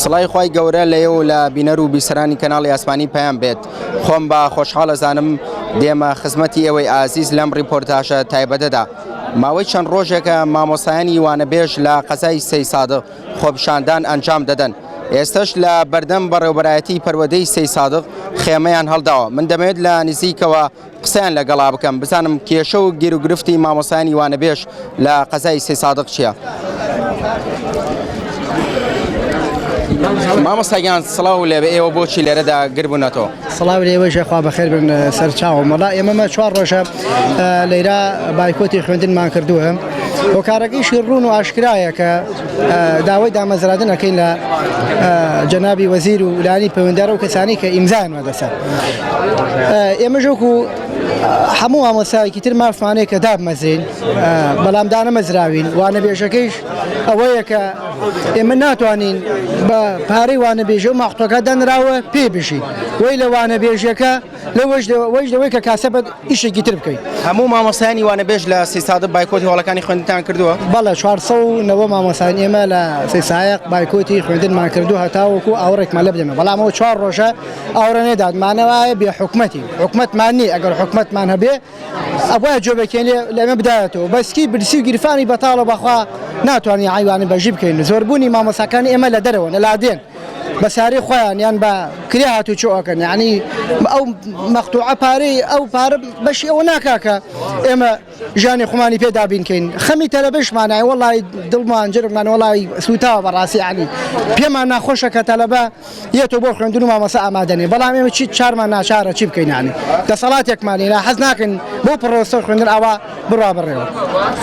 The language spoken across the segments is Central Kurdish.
سڵای خوای گەورە لە ئێوە و لە بینەر و بیسەرانی کەناڵی ئاسمانی پەیام بێت. خۆم بە خۆشحاڵ ئەزانم دێمە خزمەتی ئێوەی ئازیز لەم ڕیپۆرتاژە تایبەتەدا. ماوەی چەند ڕۆژێکە مامۆستایانی وانەبێژ لە قەزای سەیسادق خۆپیشاندان ئەنجام دەدەن. ئێستەش لە بەردەم بەڕێوەبەرایەتی پەروەردەی سەیسادق خێمەیان هەڵداوە. من دەمەوێت لە نزیکەوە قسەیان لەگەڵا بکەم بزانم کێشە و گیروگرفتی مامۆستایانی وانەبێژ لە قەزای سەیسادق چییە؟ مامۆستا گیان سڵاو لێبێ ئێوە بۆچی لێرەدا گربوونەتەوە؟ سڵاو لێوەش خوا بەخێر بن سەر چاوم وەڵا ئێمەمە چوار ڕۆژە لەیرا بایکۆتی خوێندنمان کردووە هۆکارەکەیشی ڕوون و ئاشکرایە کە داوای دامەزرادن ئەەکەین لە جەنابی وەزیر و لانی پەیوەنددار و کەسانی کە ئیمزایان لەسەر ئێمەش وەکو هەموو مامۆستایەکی تر مافمانەیە کە دابمەزرین بەڵام دانەمەزراوین وانەبێژەکەیش ئەوەیە کە ئێمە ناتوانین بە پارەی وانەبێژە و ماختۆکە دانراوە پێ بژین وەی لە وانەبێژەکە لەوەش وەش لەوەی کە کاسە بە ئیشێکی تر بکەین. هەموو مامۆستایانی وانەبێژ لە سیسادق بایکۆتی هۆڵەکانی خوێندنتان کردووە؟ بەڵێ 490 مامۆستایان ئێمە لە سیسایق بایکۆتی خوێندنمان کردووە هەتاوەکو ئاوڕێکمان لێ بدەنەوە بەڵام ئەوە چوار ڕۆژە ئاوڕە نەدات مانەوایە بێ حکومەتین حکومەتمان نییە ئەگەر حکومەتمان هەبێ ئەبوایە جۆبەکێن لێ لەمە بدایەتەوە بەسکی برسی و گیرفانی بەتاڵە بەخوا ناتوانین عیوانە بەژی بکەین زۆربوونی مامۆستاکانی ئێمە لە دەرەوە لە لادێن بە سارەی خۆیان یان بە کرێ هاتوچۆ ئەکەن یعنی ئەو مەقتوعە پارەی ئەو پارە بەشی ئەوە ناکا کە ئێمە ژیانی خۆمانی پێ دابین کەین خەمی تەلەبەشمانای وەڵی دڵمان جرمان وەڵی سوتاوە بەڕاستی عنی پێمان ناخۆشە کە تەلەبە یەتۆ بۆ خوێندن و مامۆستا ئامادەنێ بەڵام ئێمە چی چارمان ناچارە چی بکەین عنی دەسەڵاتێکمان نیە حەز ناکەین بۆ پڕۆسە خوێندن ئاوا بڕوا بڕێوە.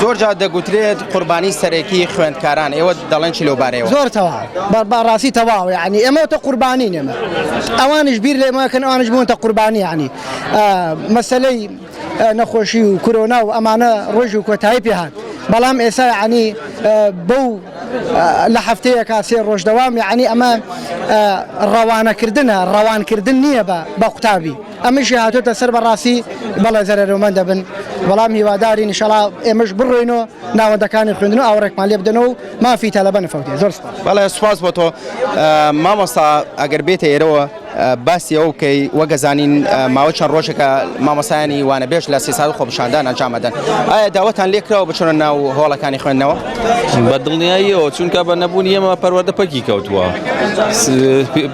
زۆر جار دەگوترێت قوربانی سەرەکی خوێندکاران ئێوە دەڵێن چی لەو بارەیەوە؟ زۆر تەواو بە ڕاستی تەواو یعنی ئێمە تە قوربانین ئێمە ئەوانیش بیر لە ئێمە کەن ئەوانیش بوونتە قوربانی یعنی مەسەلەی نەخۆشی و کۆرۆنا و ئەمانە ڕۆژ و کۆتایی پێ هات بەڵام ئێستا یعنی بەو لە هەفتەیەکا سێ ڕۆژ دەوام یعنی ئەمە ڕەوانەکردنە ڕەوانکردن نییە بە بە قوتابی ئەمەشی هاتۆتە سەر بەڕاستی بەڵێ زەرەرمەند دەبن بەڵام هیوادارین ئینشەڵا ئێمەش بڕۆین و ناوەندەکانی خوێندن و ئاوڕێکمان لێ بدەنەوە و مافی تەلەبە نەفەوتێ زۆر سپاس. بەڵێ سوپاس بۆ تۆ مامۆستا ئەگەر بێتە ئێرەوە باسی ئەو بکەی وەک ئەزانین ماوەی چەند ڕۆژێکە مامۆستایانی وانەبێژ لە سیساد خۆپیشاندان ئەنجام ئەدەن ئایا داوەتان لێکراوە بچنە ناو هۆڵەکانی خوێندنەوە؟ بە دڵنیاییەوە چونکە بە نەبوونی ئێمە پەروەردە پەکی کەوتووە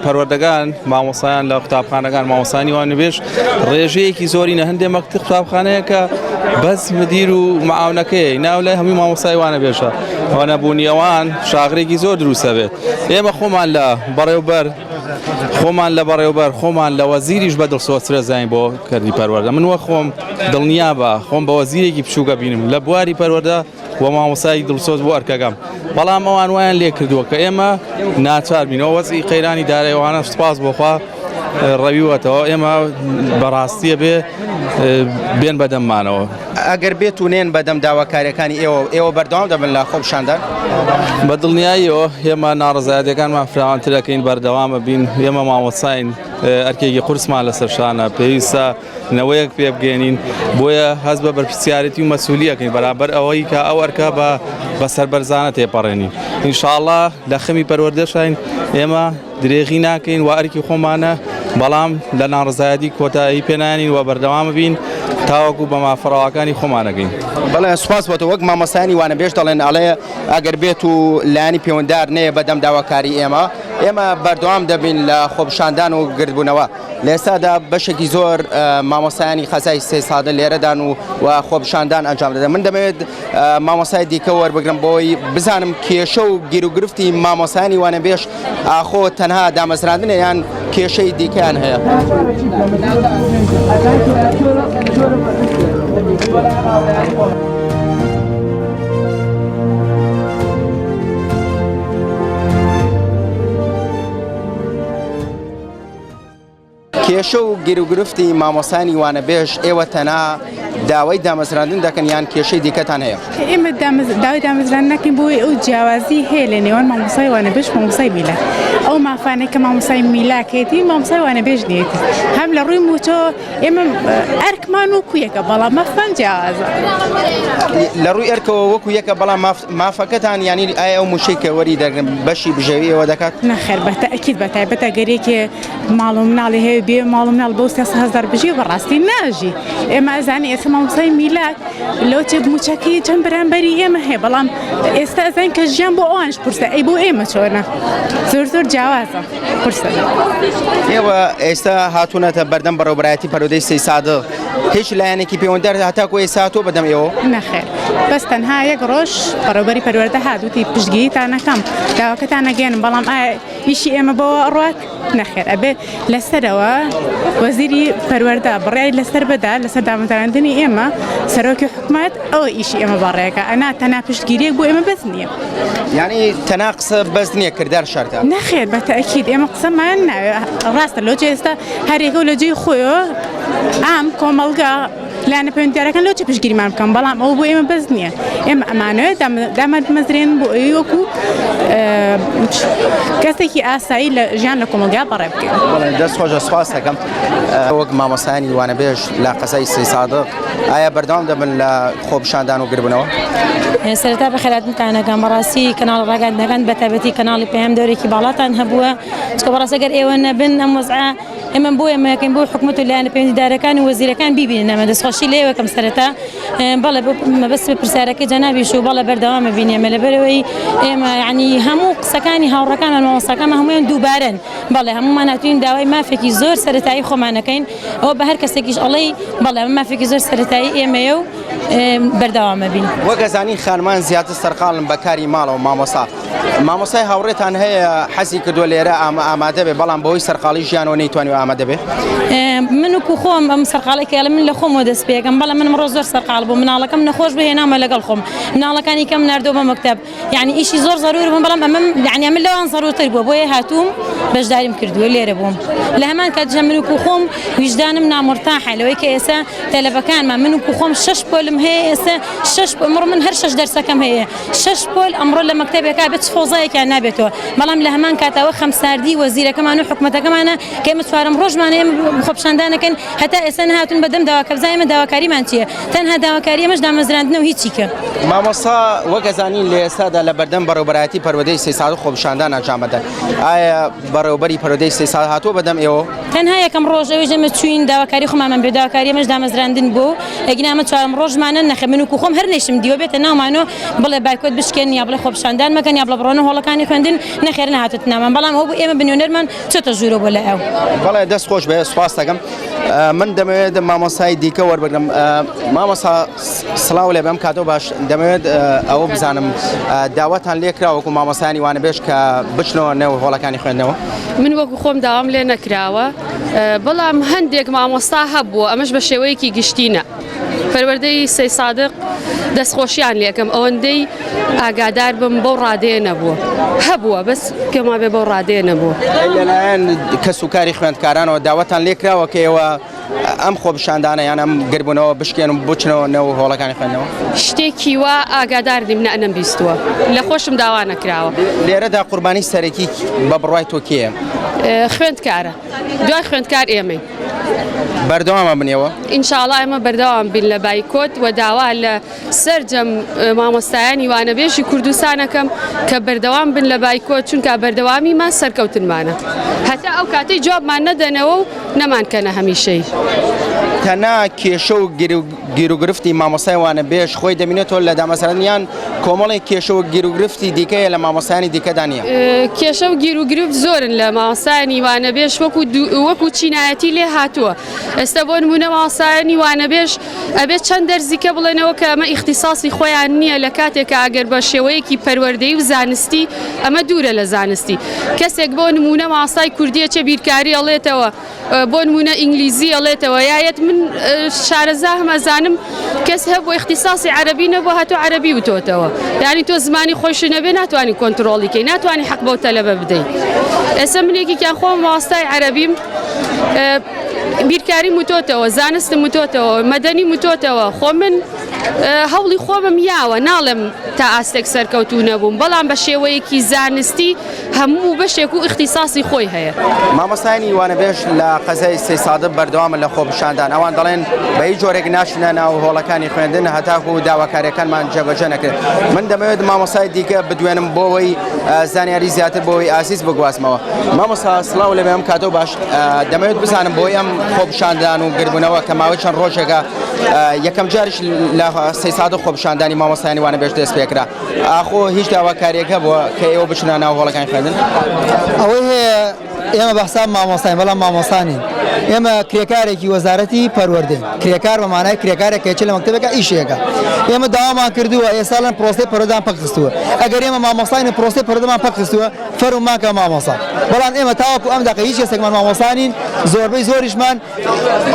پەروەردەگان مامۆسایان لە قوتابخانەکان مامۆسانی وانەبێژ ڕێژەیەکی زۆری نە هەندێک مەکتب قوتابخانەیە کە بەس مدیر و معاونەکەی ناو لای هەمووی مامۆسای وانەبێژە ئەوە نەبوونی ئەوان شاغرێکی زۆر دروستە بێت ئێمە خۆمان لە بەڕێوبەر خۆمان لە بەڕێوبەر خۆمان لە وەزیریش بە دڵسۆزترە زانین بۆ کردی پەروەردە من وە خۆم دڵنیا بە خۆم بە وەزیرێکی بچووکە بینم لە بواری پەروەردە و مامۆستای دڵسۆز بۆ ئەرکەکەم بەڵام ئەوان وایان لێ کردووە کە ئێمە ناچار بینەوە وەزی قەیرانی دارایوانە سپاس بۆخوا ڕەویوەتەوە ئێمە بەڕاستیە بێ بێن بەدەممانەوە. ئەگەر بێت و نێن بەدەم داواکاریەکانی ئێوە ئێوە بەردەوام دەبن لە خۆپیشاندان؟ بە دڵنیاییەوە ئێمە ناڕەزایەتیەکانمان فراوانتر ئەکەین بەردەوامە بین ئێمە مامۆستاین ئەرکێکی قورسمان لەسەر شانە پێویستە نەوەیەک پێ بگەێنین بۆیە هەست بە بەرپرسیارەتی و مەسوولیەکەین بەرامبەر ئەوەی کە ئەو ئەرکە بە بە سەربەرزانە تێپەڕێنین ئینشاءاللە لە خەمی پەروەردەشین ئێمە درێغی ناکەین و ئەرکی خۆمانە بەڵام لە ناڕزایەتی کۆتایی پێنانین و بەردەوام بین تاوەکو بە مافەڕەواکانی خۆمانەگەین. بەڵێ سوپاس بۆ تۆ وەک مامۆستایانی وانەبێژ دەڵێن ئەڵێ ئەگەر بێت و لایەنی پەیوەندار نەیە بەدەم داواکاری ئێمە ئێمە بەردەوام دەبین لە خۆپیشاندان و گردبوونەوە. لە ئێستادا بەشێکی زۆر مامۆستایانی قەزای سەیدسادق لێرەدان و و خۆپیشاندان ئەنجام دەدەن من دەمەوێت مامۆستای دیکە وەربگرم بۆی بزانم کێشە و گیروگرفتی مامۆستایانی وانەبێژ ئاخۆ تەنها دامەزراندنە یان کێشەی دیکەیان هەیە. کێشە و گیروگرفتی مامۆستایانی وانەبێژ ئێوە تەنها داوای دامەزراندن دەکەن یان کێشەی دیکەتان هەیە؟ ئێمە داوای دامەزراندن ناکەین بۆی ئەو جیاوازی هەیە لە نێوان مامۆستای وانەبێژ مامۆستای میلاک ئەو مافانەی کە مامۆستای میلاکێتی مامۆستای وانەبێژ نیەتی هەم لە ڕووی موچۆ ئێمە ئەرکمان وەکو یەکە بەڵام مافمان جیاوازە. لە ڕووی ئەرکەوە وەکو یەکە بەڵام مافەکەتان یانی ئایا ئەو موچەی کە وەری دەگرن بەشی بژێوی ئێوە دەکات؟ نەخێر بە تەئکید بە تایبەت ئەگەر یەکێ ماڵ و مناڵی هەیە بێ ماڵ و مناڵ بەو 300 هەزار بژی بەڕاستی ناژی ئێمە ئەزانین ئێستا مامۆستای میلاک لەو چێ موچەکەی چەند بەرامبەری ئێمە هەیە بەڵام ئێستا ئەزانین کە ژیان بۆ ئەوانش قورسە ئەی بۆ ئێمە چۆنە زۆر زۆر جیاوازە قورسە. ئێوە ئێستا هاتوونەتە بەردەم بەڕێوەبەرایەتی پەروەردەی سەیدسادق هیچ لایەنێکی پەیوەنددار هەتاکو ئێستا هاتووە بەدەم ئێوە؟ نەخێر بەس تەنها یەک ڕۆژ بەڕێوەبەری پەروەردە هات وتی پشتگیریتان ئەکەم داواکەتان ئەگەیەنم بەڵام ئایا ئیشی ئێمە بەوە ئەڕوات؟ نەخێر ئەبێ لەسەرەوە وەزیری پەروەردە بڕیاری لەسەر بدا لەسەر دامەزراندنی ئێمە سەرۆکی حکومەت ئەوە ئیشی ئێمە بەڕێکە ئەنا تەنها پشتگیریەک بۆ ئێمە بەس نییە. یانی تەنها قسە بەس نییە کردار شەرتە. نەخێر بە تەئکید ئێمە قسەمان ناوێ ڕاستە لۆ ئێستا هەرێکە و لە جێی خۆیەوە ئام کۆمەڵگا لایەنە پەیوەندیدارەکان لۆ چی پشتگیریمان بکەن بەڵام ئەوە بۆ ئێمە بەس نییە ئێمە ئەمانەوێت دامەزرێن بۆ ئەوی وەکو کەسێکی ئاسایی لە ژیان لە کۆمەڵگا بەڕێ بکەین. دەست خۆشە سوپاس دەکەم وەک مامۆستایانی وانەبێژ لە قەزای سەیدسادق ئایا بەردەوام دەبن لە خۆپیشاندان و گربوونەوە؟ سەرەتا بەخێرهاتنتان ئەکەم بەڕاستی کەناڵە ڕاگەیاندنەکان بەتایبەتی کەناڵی پەیام دەورێکی باڵاتان هەبووە چونکە بەڕاستی ئەگەر ئێوە نەبن ئەم وەزعە ئێمە بۆ ئێمە یەکەین بۆ حکومەت و لایەنە پەیوەندیدارەکان و وەزیرەکان بیبینن ئەمە دەستخۆشی لێ وەکەم سەرەتا بەڵێ بۆ مەبەست بە پرسیارەکەی جەنابیش و بەڵێ بەردەوامە بین ئێمە لەبەرەوەی ئێمە یعنی هەموو قسەکانی هاوڕەکانمان مامۆستاکانمان هەموویان دووبارەن بەڵێ هەموومان هاتوین داوای مافێکی زۆر سەرەتایی خۆمانەکەین ئەوە بە هەر کەسێکیش ئەڵێی بەڵێ ئەمە مافێکی زۆر سەرەتایی ئێمەیە و بەردەوامە بین. وەک ئەزانین خانمان زیاتر سەرقاڵن بە کاری ماڵەوە مامۆستا مامۆستای هاوڕێتان هەیە حەزی کردووە لێرە ئامادە بێ بەڵام بەهۆی سەرقاڵی ژیانەوە نەیتوانیوە ئامادە بێ؟ من وەکو خۆم ئەم سەرقاڵی کە من لە خۆمەوە دەست پێکەم بەڵام من ئەمڕۆ زۆر سەرقاڵ بووم مناڵەکەم نەخۆش بوو هێنامە لەگەڵ خۆم مناڵەکانی کەم ناردووە بۆ مەکتەب یعنی ئیشی زۆر زەرور بووم بەڵام ئەمەم یعنی ئەمن لەوان زەرورتر بووە بۆیە هاتووم بەشداریم کردووە لێرە بووم لە هەمان کاتیشا من وەکو خۆم ویژدانم نامورتاحە لەوەی کە ئێستا تەلەبەکانمان من وەکو خۆم شەش پۆلم هەیە ئێستا شەش ئەمڕۆ من هەر شەش دەرسەکەم هەیە شەش پۆل ئەمڕۆ لە مەکتەبێکا بێت چ فەوزایەکیان نابێتەوە بەڵام لە هەمان کاتەوە خەمساردی وەزیرەکەمان و حکومەتەکەمانە کە ئێمە چوارەم ڕۆژمانە ئێمە خۆپیشاندانەکەن هەتا ئێستا نەهاتوون بەدەم داواکە بزانین ئێمە داواکاریمان چییە تەنها داواکاری ئێمەش دامەزراندنە و هیچی کە. مامۆستا وەک ئەزانین لە ئێستادا لە بەردەم بەڕێوەبەرایەتی پەروەردەی سەیدسادق خۆپیشاندان ئەنجام ئەدەن ئایا بەڕێوەبەری پەروەردەی سەیدسادق هاتووە بەدەم ئێوە؟ تەنها یەکەم ڕۆژ ئەویش ئێمە چووین داواکاری خۆمانمان بێ داواکاری ئێمەش دامەزراندن بوو ئەگینا ئەمە چوارەم ڕۆژمانە نەخێر من وەکو خۆم هەر نەیشم دیوە بێتە ناومانەوە بڵێ بایکۆت بشکێن یا بڵێ خۆپیشاندان مەکەن یا بڵێ بڕۆنە هۆڵەکانی خوێندن نەخێر نەهاتۆتە ناومان بەڵام ئەوە بوو ئێمە بە نوێنەرمان چۆتە ژوورەوە بۆ لای ئەو. بەڵێ دەست خۆش بێ سوپاست دەکەم من دەمەوێت مامۆستای دیکە وەربگرم مامۆستا سڵاو لێ بەم کاتەوە باش دەمەوێت ئەوە بزانم داواتان لێکرا وەکو مامۆستایانی وانەبێژ کە بچنەوە نێو هۆڵەکانی خوێندنەوە؟ من وەکو خۆم داوام لێ نەکراوە بەڵام هەندێک مامۆستا هەبووە ئەمەش بە شێوەیەکی گشتی نا پەروەردەی سەیسادق دەستخۆشیان لێکەم ئەوەندەی ئاگادار بم بەو ڕادەیە نەبووە هەبووە بەس پێم وابێ بەو ڕادەیە نەبووە. لەلایەن کەسوکاری خوێندکارانەوە داواتان لێکراوە کە ئێوە ئەم خۆپیشاندانە یان ئەم گربوونەوە بشکێن و بچنەوە نێو هۆڵەکانی خوێندنەوە؟ شتێکی وا ئاگادار نیم نە نەمبیستووە لە خۆشم داوا نەکراوە. لێرەدا قوربانی سەرەکی بە بڕوای تۆ کێیە؟ خوێندکارە دوای خوێندکار ئێمەین. بەردەوام ئەبن ئێوە؟ ئینشاڵا ئێمە بەردەوام بین لە بایکۆت و داوا لە سەرجەم مامۆستایانی وانەبێژی کوردستان ئەکەم کە بەردەوام بن لە بایکۆت چونکە بەردەوامیمان سەرکەوتنمانە هەتا ئەو کاتەی جوابمان نەدەنەوە و نەمانکەنە هەمیشەیی. تەنها کێشە و گیروگرفتی مامۆستای وانەبێژ خۆی دەبینێتەوە لە دامەزراندن یان کۆمەڵێک کێشە و گیروگرفتی دیکەیە لە مامۆستایانی دیکەدا نییە؟ کێشە و گیروگرفت زۆرن لە مامۆستایانی وانەبێژ وەکو وەکو چینایەتی لێ هاتووە ئێستا بۆ نموونە مامۆستایانی وانەبێژ ئەبێت چەند دەرزیکە بڵێنەوە کە ئەمە ئیختیساسی خۆیان نییە لە کاتێکا ئەگەر بە شێوەیەکی پەروەردەیی و زانستی ئەمە دوورە لە زانستی کەسێک بۆ نموونە مامۆستای کوردیە چێ بیرکاری ئەڵێتەوە بۆ نموونە ئینگلیزی ئەڵێتەوە یایەت من شارەزا هەم ئەزانم کەس هەبوو ئیختیساسی عەرەبی نەبوو هاتوو عەرەبی وتۆتەوە یعنی تۆ زمانی خۆیش نەبێ ناتوانانی کۆنتترۆڵی کەی ناتوانانی حەق بەو تەلەبە بدەیت ئێستا من یەکێکیان خۆم مامۆستای عەرەبیم. بیرکاریم وتۆتەوە، زانستم وتۆتەوە، مەدەنیم وتۆتەوە، خۆ من هەوڵی خۆمم یاوە، ناڵێم تا ئاستێک سەرکەوتوو نەبووم، بەڵام بە شێوەیەکی زانستی هەموو بەشێک و ئیختیساسی خۆی هەیە. مامۆستایانی وانەبێژ لە قەزای سەیسادق بەردەوامن لە خۆپیشاندان، ئەوان دەڵێن بە هیچ جۆرێک ناچنە ناو هۆڵەکانی خوێندن هەتاکو داواکارییەکانمان جێبەجێ نەکرێت. من دەمەوێت مامۆستای دیکە بدوێنم بۆ ئەوەی زانیاری زیاتر بۆ ئەوی ئازیز بگوازمەوە. مامۆستا سڵاو لەبێ ئەم کاتەو باش دەمەوێت بزانم بۆی ئەم خۆپیشاندان و گربوونەوە کە ماوەی چەند ڕۆژێکە یەکەم جاریش لە سەیسادق خۆپیشاندانی مامۆستایانی وانەبێژ دەست پێکرا ئاخۆ هیچ داواکاریەک هەبووە کە ئێوە بچنە ناو هۆڵەکانی خوێندن؟ ئەوەی هەیە ئێمە بە حساب مامۆستاین بەڵام مامۆستا نین ئێمە کرێکارێکی وەزارەتی پەروەردەین کرێکار بە مانای کرێکارێک کە لە مەکتەبێکە ئیشێکە ئێمە داوامان کردووە ئێستا لەن پرۆسەی پەروەردەمان پەک خستووە ئەگەر ئێمە مامۆستاین و پرۆسەی پەروەردەمان پەک خستووە فەرموو ماکە مامۆستا بەڵام ئێمە تاوەکو ئەم دەقە هیچ کەسێکمان مامۆستا نین زۆربەی زۆریشمان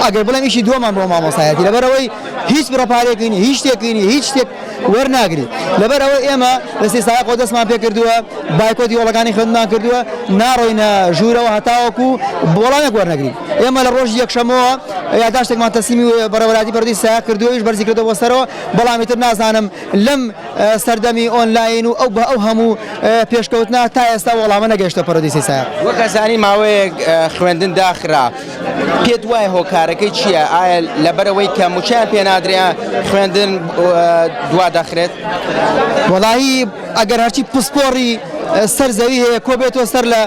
ئەگەر بڵێم ئیشی دووەمان بۆ مامۆستایەتی لەبەرئەوەی هیچ بڕە پارەیەکی نییە هیچ شتێکی نییە هیچ شتێک وەرناگری لەبەر ئەوەی ئێمە لە سێ سایەقەوە دەستمان پێکردووە بایکۆتی هۆڵەکانی خوێندمان کردووە ناڕۆینە ژوورەوە هەتاوەکو وەڵامێک وەرنەگرین ئێمە لە ڕۆژی یەکشەمەوە یاداشتێکمان تەسلیمی بەڕێوەبەرایەتی پەروەردەی سایەق کردووە ئەویش بەرزی کردەوە بۆ سەرەوە بەڵام ئیتر نازانم لەم سەردەمی ئۆنلاین و ئەو بە ئەو هەموو پێشکەوتنە تا ئێستا وەڵامە نەگەیشتە پەروەردەی سێ سایەق. وەک ئەزانی ماوەیەک خوێندن داخرا پێت وایە هۆکارەکەی چییە؟ ئایا لەبەرئەوەی کە مووچەیان پێ نادرێ خوێندن دوا دەخرێت؟ وەڵاهی ئەگەر هەرچی پسپۆڕی سەر زەوی هەیە کۆ بێتەوە سەر لە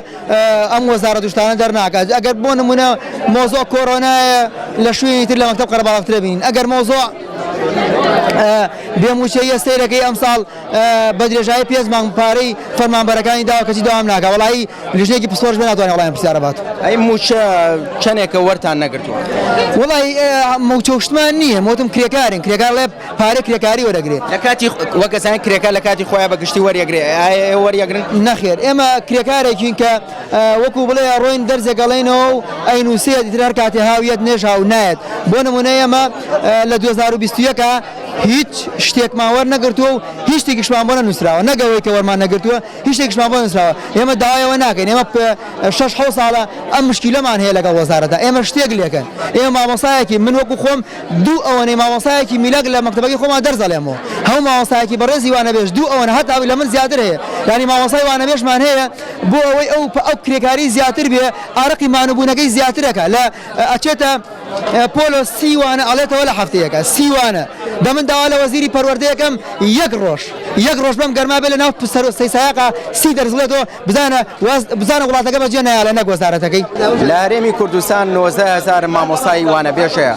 ئەم وەزارەت و شتانە دەرناکات ئەگەر بۆ نمونە مۆزۆ کۆرۆنایە لە شوێنی تر لە مەکتەب قەرەباڵغترە بینین ئەگەر مۆزۆ بێ مووچەییە سەیرەکەی ئەمساڵ بە درێژایی پێنج مانگ پارەی فەرمانبەرەکانی داوە کەچی دەوام ناکا وەڵایی لیژنەیەکی پسپۆڕش بێ ناتوانێت وەڵامی پرسیارە بات. ئەی مووچە چەنێکە وەرتان نەگرتووە؟ وەڵایی مووچە و شتمان نییە مۆتم کرێکارین کرێکار ڵێ پارەی کرێکاری وەرەگرێ. لە کاتی وەک ئەزانین کرێکار لە کاتی خۆیا بە گشتی وەریەگرێ ئایا ئێوە وەریەگرن؟ نەخێر ئێمە کرێکارێکین کە وەکو بڵێ ئەڕۆین دەرزێک ئەڵێینەوە و ئەینووسێت ئیتر هەر کاتێ هاویەت نێژ هاو نایەت بۆ نموونە ئێمە لە 2021 هیچ شتێکمان وەرنەگرتووە و هیچ شتێکیشمان بۆ نەنووسراوە نەک ئەوەی کە وەرمان نەگرتووە هیچ شتێکیشمان بۆ نەنووسراوە ئێمە داوای ئەوە ناکەین ئێمە شەش حەوت ساڵە ئەم مشکیلەمان هەیە لەگەڵ وەزارەتە ئێمە شتێک لێکەن ئێمە مامۆستایەکی من وەکو خۆم دوو ئەوەنەی مامۆستایەکی میلاک لە مەکتەبەکەی خۆمان دەرس ئەڵێمەوە هەموو مامۆستایەکی بەڕێزی وانەبێژ دوو ئەوەنە هەتا لە من زیاتر هەیە یانی مامۆستای وانەبێژمان هەیە بۆ ئەوەی ئەو ئەو کرێکاری زیاتر بێ ئارەقی مانوبوونەکەی زیاترەکە لە ئەچێتە پۆلۆ سیوانە ئەڵێتەوە لە هەفتەیەکە سیوانە دە من داوا لە وەزیری پەروەردەیەکەم یەک ڕۆژ یەک ڕۆژ بەم گەرما بێ لە ناو سەیسایەقا سی دەرس بڵێتەوە بزانە بزانە وڵاتەکە بەجێ نایەڵێ نەک وەزارەتەکەی. لە هەرێمی کوردستان 19 هەزار مامۆستای وانەبێژ هەیە،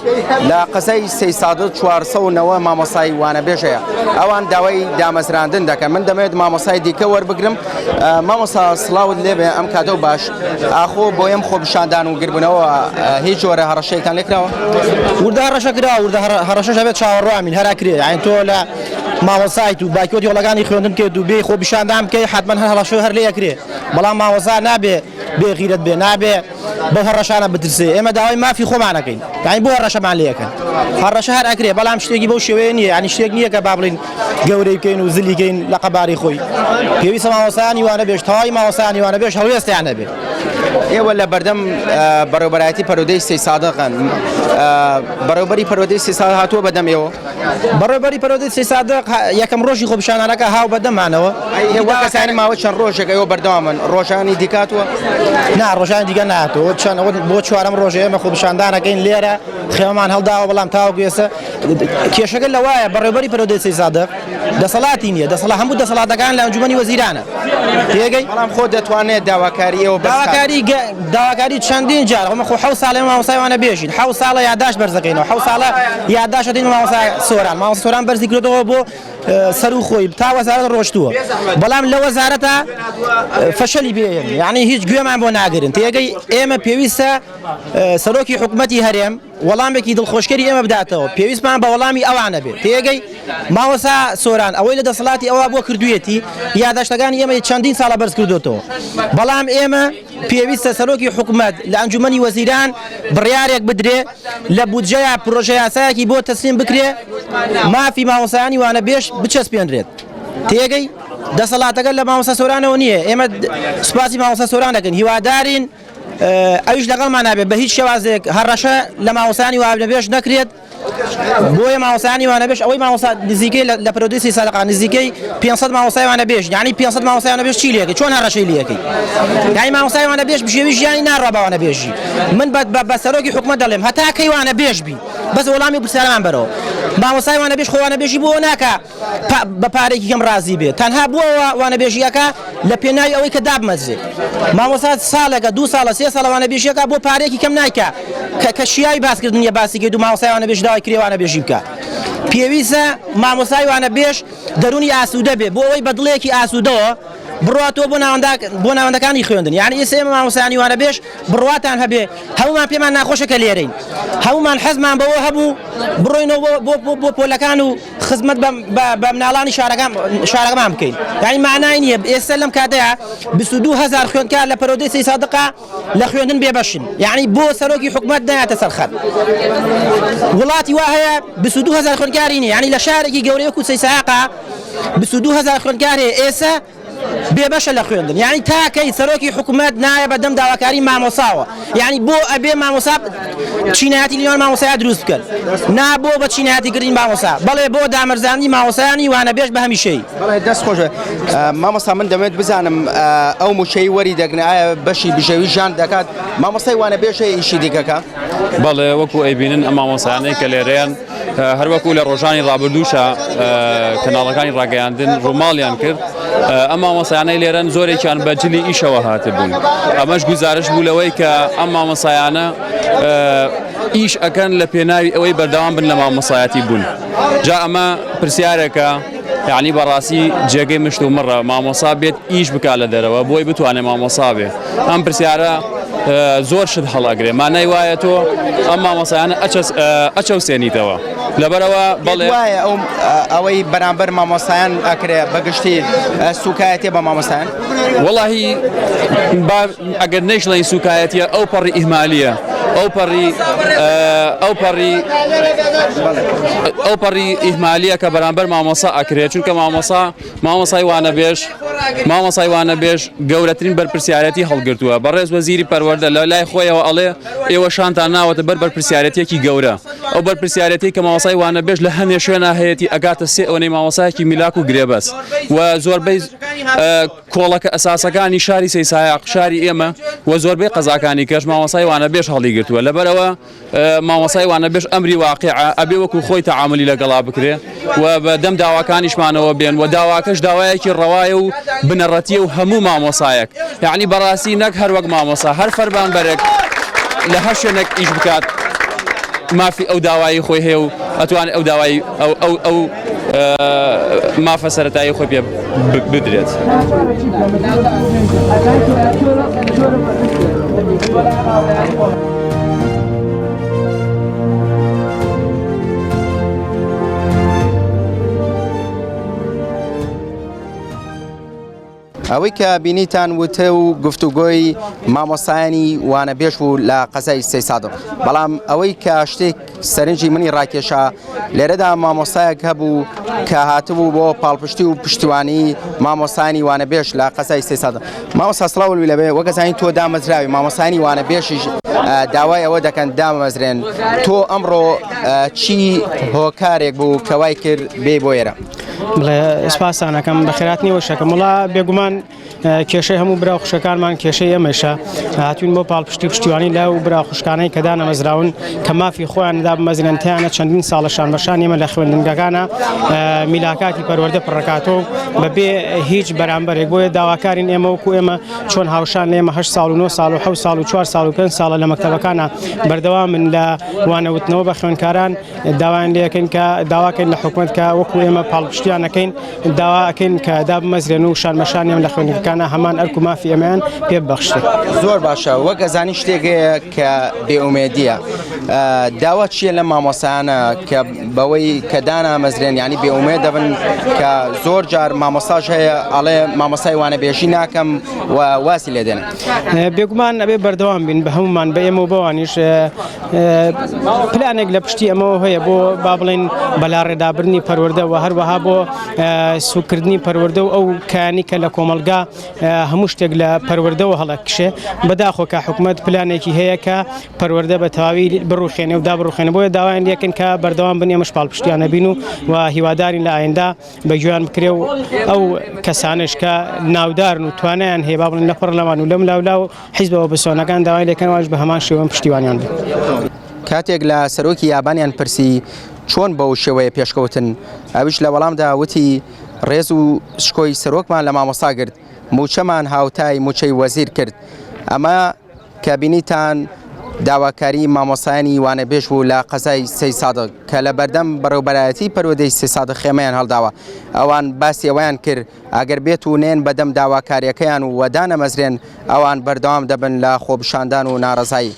لە قەزای سەیسادق 490 مامۆستای وانەبێژ هەیە، ئەوان داوای دامەزراندن دەکەن، من دەمەوێت مامۆستای دیکە وەربگرم، مامۆستا سڵاوت لێبێ ئەم کاتەو باش، ئاخۆ بۆ ئەم خۆپیشاندان و گربوونەوە هیچ جۆرە هەڕەشەیەکتان لێکراوە؟ وردە هەڕەشە کراوە، وردە هەڕەشەش هەبێت چاوەڕوانین هەر ئەکرێ، یانی تۆ لە مامۆستایت و بایکۆتی هۆڵەکانی خوێندن بکەیت و بێی خۆپیشاندان بکەی حەتمەن هەر هەڕەشە هەر لێ ئەکرێ بەڵام مامۆستا نابێ بێ غیرەت بێ نابێ بەو هەڕەشانە بترسێ ئێمە داوای مافی خۆمان ئەکەین یانی بۆ هەڕەشەمان لێ ئەکەن هەڕەشە هەر ئەکرێ بەڵام شتێکی بەو شێوەیە نییە یانی شتێک نییە کە با بڵین گەورەی بکەین و زلی کەین لە قەبارەی خۆی پێویستە مامۆستایانی وانەبێژ تەواوی مامۆستایانی وانەبێژ هەڵوێستیان هەبێ ئێوە لە بەردەم بەڕێوبەرایەتی پەرودەی سەیسادقن بەڕێوبەری پەروەردەی سەیسادق هاتووە بەدەم ئێوە؟ بەڕێوبەری پەروەردەی سەیسادق یەکەم ڕۆژی خۆپیشاندانەکە هاو بەدەمانەوە. ئێوە کەسانی ماوەی چەند ڕۆژێک ئێوە بەردەوامن ڕۆژانی دیکە هاتووە؟ نا ڕۆژانی دیکە نهاتووە چەند ئەوە بۆ چوارەم ڕۆژە ئێمە خۆپیشاندانەکەین لێرە خێمەمان هەڵداوە بەڵام تاوەکو ئێستا کێشەکە لەوایە بەڕێوبەری پەروەردەی سەیسادق دەسەڵاتی نییە دەسەڵات هەموو دەسەڵاتەکان لە ئەنجومەنی وەزیرانە تێگەی بەڵام خۆ دەتوانێت داواکاری ئێوە بەرز کات. داواکاری داواکاری چەندین جار ئەمە خۆ حەوت ساڵە ئێمە مامۆستای وانە بێژین حەوت ساڵە یاداشت بەرز دەکەینەوە حەوت ساڵە یاداشت دەدەین بە مامۆستا سۆران مامۆستا سۆران بەرزی کردەوە بۆ سەرو خۆی تا وەزارەت ڕۆشتووە بەڵام لە وەزارەتە فەشەلی پێ یعنی هیچ گوێمان بۆ ناگرن تێگەی ئێمە پێویستە سەرۆکی حکومەتی هەرێم وەڵامێکی دڵخۆشکەری ئێمە بداتەوە، پێویستمان بە وەڵامی ئەوانە بێت. تێگەی؟ مامۆستا سۆران ئەوەی لە دەسەڵاتی ئەوا بووە کردوویەتی، یاداشتەکانی ئێمەی چەندین ساڵە بەرز کردۆتەوە. بەڵام ئێمە پێویستە سەرۆکی حکومەت لە ئەنجومەنی وەزیران بڕیارێک بدرێ لە بودجەیا پرۆژە یاسایەکی بۆ تەسلیم بکرێ مافی مامۆستایانی وانەبێژ بچەسپێنرێت. تێگەی؟ دەسەڵاتەکە لە مامۆستا سۆرانەوە نییە. ئێمە سوپاسی مامۆستا سۆران دەکەین. هیوادارین. ئەویش لەگەڵمان نابێت بە هیچ شێوازێک هەڕەشە لە مامۆستایانی وانەبێژ نەکرێت بۆیە مامۆستایانی وانەبێژ ئەوەی مامۆستا نزیکەی لە پرۆدیسی سەدەقا نزیکەی 500 مامۆستای وانەبێژ یعنی 500 مامۆستای وانەبێژ چی لێکەی چۆن هەڕەشەی لێکەی یعنی مامۆستای وانەبێژ بژێوی ژیانی ناڕوا بە وانەبێژی من بە سەرۆکی حکومەت دەڵێم هەتا کەی وانەبێژ بی بەس وەڵامی پرسیارەمان بەرەوە مامۆستای وانەبێژ خۆ وانەبێژی بۆ ناکا بە پارەیەکی کەم ڕازی بێت تەنها بۆ ئەوە وانەبێژیەکە لە پێناوی ئەوەی کە دابمەزرێت مامۆستا ساڵێکە دوو ساڵە سێ ساڵە وانەبێژیەکە بۆ پارەیەکی کەم نایکا کە کە شیاوی باسکردن نییە باسی کرد و مامۆستای وانەبێژ داوای کرێ وانەبێژی بکە پێویستە مامۆستای وانەبێژ دەروونی ئاسوودە بێ بۆ ئەوەی بە دڵێکی ئاسوودەوە بڕاتەوە بۆ ناوەندە بۆ ناوەندەکانی خوێندن یعنی ئێستا ئێمە مامۆستایانی وانەبێژ بڕواتان هەبێ هەمومان پێمان ناخۆشە کە لێرەین هەمومان حەزمان بەوە هەبوو بڕۆینەوە بۆ بۆ بۆ پۆلەکان و خزمەت بە مناڵانی شارەکەمان بکەین یعنی معنای نییە ئێستا لەم کاتەیە 22 هزار خوێندکار لە پەرۆدەی سەی سادقا لە خوێندن بێبەشن یعنی بۆ سەرۆکی حکومەت نایەتە سەر خەت وڵاتی وا هەیە 22 هزار خوێندکاری نییە یعنی لە شارێکی گەورەی وەکو سەی سایەقا 22 هزار خوێندکار هەیە ئێستا بێبەشە لە خوێندن یانی تا کەی سەرۆکی حکومەت نایە بە دەم داواکاری مامۆساوە یانی بۆ ئەبێ مامۆسا چینایەتی لەنێوان مامۆسایا دروست بکەن نا بۆ بە چینایەتی کردنی مامۆسا بەڵێ بۆ دامەرزاندنی مامۆسایانی وانەبێژ بە هەمیشەیی. بەڵێ دەست خۆش بێت مامۆستا من دەمەوێت بزانم ئەو موچەی وەری دەگرن ئایا بەشی بژێوی ژیان دەکات مامۆستای وانەبێژ هەیە ئیشی دیکەکە؟ بەڵێ وەکو ئەیبینن ئەم مامۆستایانەی کە لێرەیان هەروەکو لە ڕۆژانی ڕابردووشا کەناڵەکانی ڕاگەیاندن ڕووماڵیان کرد ئەم مامۆسایانەی لێرەن زۆرێکیان بە جلی ئیشەوە هاتبوون ئەمەش گوزارش بوو لەوەی کە ئەم مامۆسایانە ئیش ئەکەن لە پێناوی ئەوەی بەردەوام بن لە مامۆسایەتی بوون جا ئەمە پرسیارێکە یعنی بەڕاستی جێگەی مشت و مڕە مامۆسا بێت ئیش بک لە دەرەوە بۆی بتوانێت مامۆسا بێ ئەم پرسیارە زۆر شت هەڵئەگرێ مانای وایە تۆ ئەم مامۆسایانە ئەچەوسێنیتەوە لەبەرەوە بەڵێ وایە ئەو ئەوەی بەرامبەر مامۆستایان ئەکرێ بەگشتی سوکایەتیە بە مامۆستایان وەڵاهی با ئەگەر نەیشڵێین سوکایەتیە ئەو پەڕی ئیهمالیە ئەو پەڕی ئەو پەڕی ئەو پەڕی ئیهمالیە کە بەرامبەر مامۆسا ئەکرێت چونکە مامۆسا مامۆسای وانەبێژ مامۆسای وانەبێژ گەورەترین بەرپرسیارەتی هەڵگرتووە بەڕێز وەزیری پەروەردە لە لای خۆیەوە ئەڵێ ئێوە شانتان ناوەتە بەر بەرپرسیارەتیەکی گەورە ئەو بەرپرسیارەتی کە مامۆسای وانەبێژ لە هەنێ شوێنا هەیەتی ئەگاتە سێ ئەوەنەی مامۆسایەکی میلاک و گرێبەست و زۆربەی کۆڵەکە ئەساسەکانی شاری سەیسایاق شاری ئێمە و زۆربەی قەزاکانی کەش مامۆسای وانەبێژ هەڵیگرتووە لەبەرەوە مامۆستای وانەبێژ ئەمری واقیعە ئەبێ وەکو خۆی تەعامولی لەگەڵا بکرێ و بە دەم داواکانیشمانەوە بێن و داواکەش داوایەکی ڕەوایە و بنەڕەتیە و هەموو مامۆسایەک یعنی بەڕاستی نەک هەر وەک مامۆسا هەر فەرمانبەرێک لە هەر شوێنێک ئیش بکات مافی ئەو داوایی خۆی هەیە و ئەتوانێت ئەو داوای ئەو ئەو ئەو مافە سەتایی خۆی پێ بدرێت. ئەوەی کە بینیتان وتە و گفتوگۆی مامۆستایانی وانەبێژ بوو لە قەزای سەیسادق بەڵام ئەوەی کە شتێک سەرنجی منی ڕاکێشا لێرەدا مامۆستایەک هەبوو کە هاتبوو بۆ پاڵپشتی و پشتیوانی مامۆستایانی وانەبێژ لە قەزای سەیسادق مامۆستا سڵاو لەبێ وەک ئەزانین تۆ دامەزراوی مامۆستایانی وانەبێژیش داوای ئەوە دەکەن دامەزرێن تۆ ئەمڕۆ چی هۆکارێک بوو کە وای کرد بێ بۆ ئێرە؟ بڵێ سپاستان ئەکەم بەخێراتنی وەشەکەم وڵا بێگومان کێشەی هەموو برا خوشەکانمان کێشەی ئێمەشە هاتوین بۆ پاڵپشتی پشتیوانی لە و برا خوشکانەی کە دانەمەزراون کە مافی خۆیان دابمەزرێن تیانە چەندین ساڵە شان بەشان ئێمە لە خوێندنگەکانە میلاکاتی پەروەردە پڕکاتەوە بەبێ هیچ بەرامبەرێک بۆیە داواکارین ئێمە وەکو ئێمە چۆن هاوشان ئێمە 8 ساڵ و 9 ساڵ و 7 ساڵ و 4 ساڵ و 5 ساڵە لە مەکتەبەکانە بەردەوامن لە وانەوتنەوە بە خوێندکاران داوایان لێکەین کە داواکەین لە حکومەت کە وەکو ئێمە پاڵپشتیان نەکەین داوا ئەکەین کە دابمەزرێن و شان بەشانیان لە خوێندنگەکانە هەمان ئەرک و مافی ئێمەیان پێ ببەخشرێت. زۆر باشە وەک ئەزانی شتێک هەیە کە بێئومێدیە داوا چییە لەم مامۆستایانە کە بەوەی کە دانامەزرێن ینی بێئومێد دەبن کە زۆر جار مامۆستاش هەیە ئەڵێ مامۆستای وانەبێژی ناکەم و واسی لێ دێنن. بێگومان ئەبێ بەردەوام بین بە هەمومان بە ئێمە و بەوانیش پلانێک لە پشتی ئەمەوە هەیە بۆ با بڵێن بەلاڕێدابردنی پەروەردە و هەروەها بۆ سوکردنی پەروەردە و ئەو کانی کە لە کۆمەڵگا هەموو شتێک لە پەروەردەوە هەڵەکشێ بەداخۆ کە حکومەت پلانێکی هەیە کە پەروەردە بە تەواوی بڕوخێنێ و دابڕوخێنێ بۆیە داوایان لێکن کە بەردەوام بن ئێمەش پاڵپشتیان نەبین و و هیوادارین لە ئایندا بە گوێیان بکرێ و ئەو کەسانش کە ناودارن و توانایان هەیە با بڵێن لە پەرلەمان و لەم لاولا و حیزبە ئۆپۆزسیۆنەکان داوای لێکەن ئەوانیش بە هەمان شێوە پشتیوانیان بن. کاتێک لە سەرۆکی یابانیان پرسی چۆن بەو شێوەیە پێشکەوتن ئەویش لە وەڵامدا وتی ڕێز و شکۆی سەرۆکمان لە مامۆستا گرت مووچەمان هاوتای مووچەی وەزیر کرد ئەمە کە بینیتان داواکاری مامۆستایانی وانەبێژ بوو لە قەزای سەیدسادق کە لە بەردەم بەڕێوبەرایەتی پەروەردەی سەیدسادق خێمەیان هەڵداوە ئەوان باسی ئەوەیان کرد ئەگەر بێت و نێن بەدەم داواکاریەکەیان و وەدانەمەزرێن ئەوان بەردەوام دەبن لە خۆپیشاندان و ناڕەزایی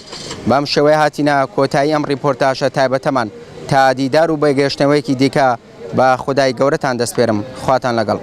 بەم شێوەیە هاتینە کۆتایی ئەم ڕیپۆرتاژە تایبەتەمان تا دیدار و بەگەشتنەوەیەکی دیکە بە خودای گەورەتان دەسپێرم خواتان لەگەڵ.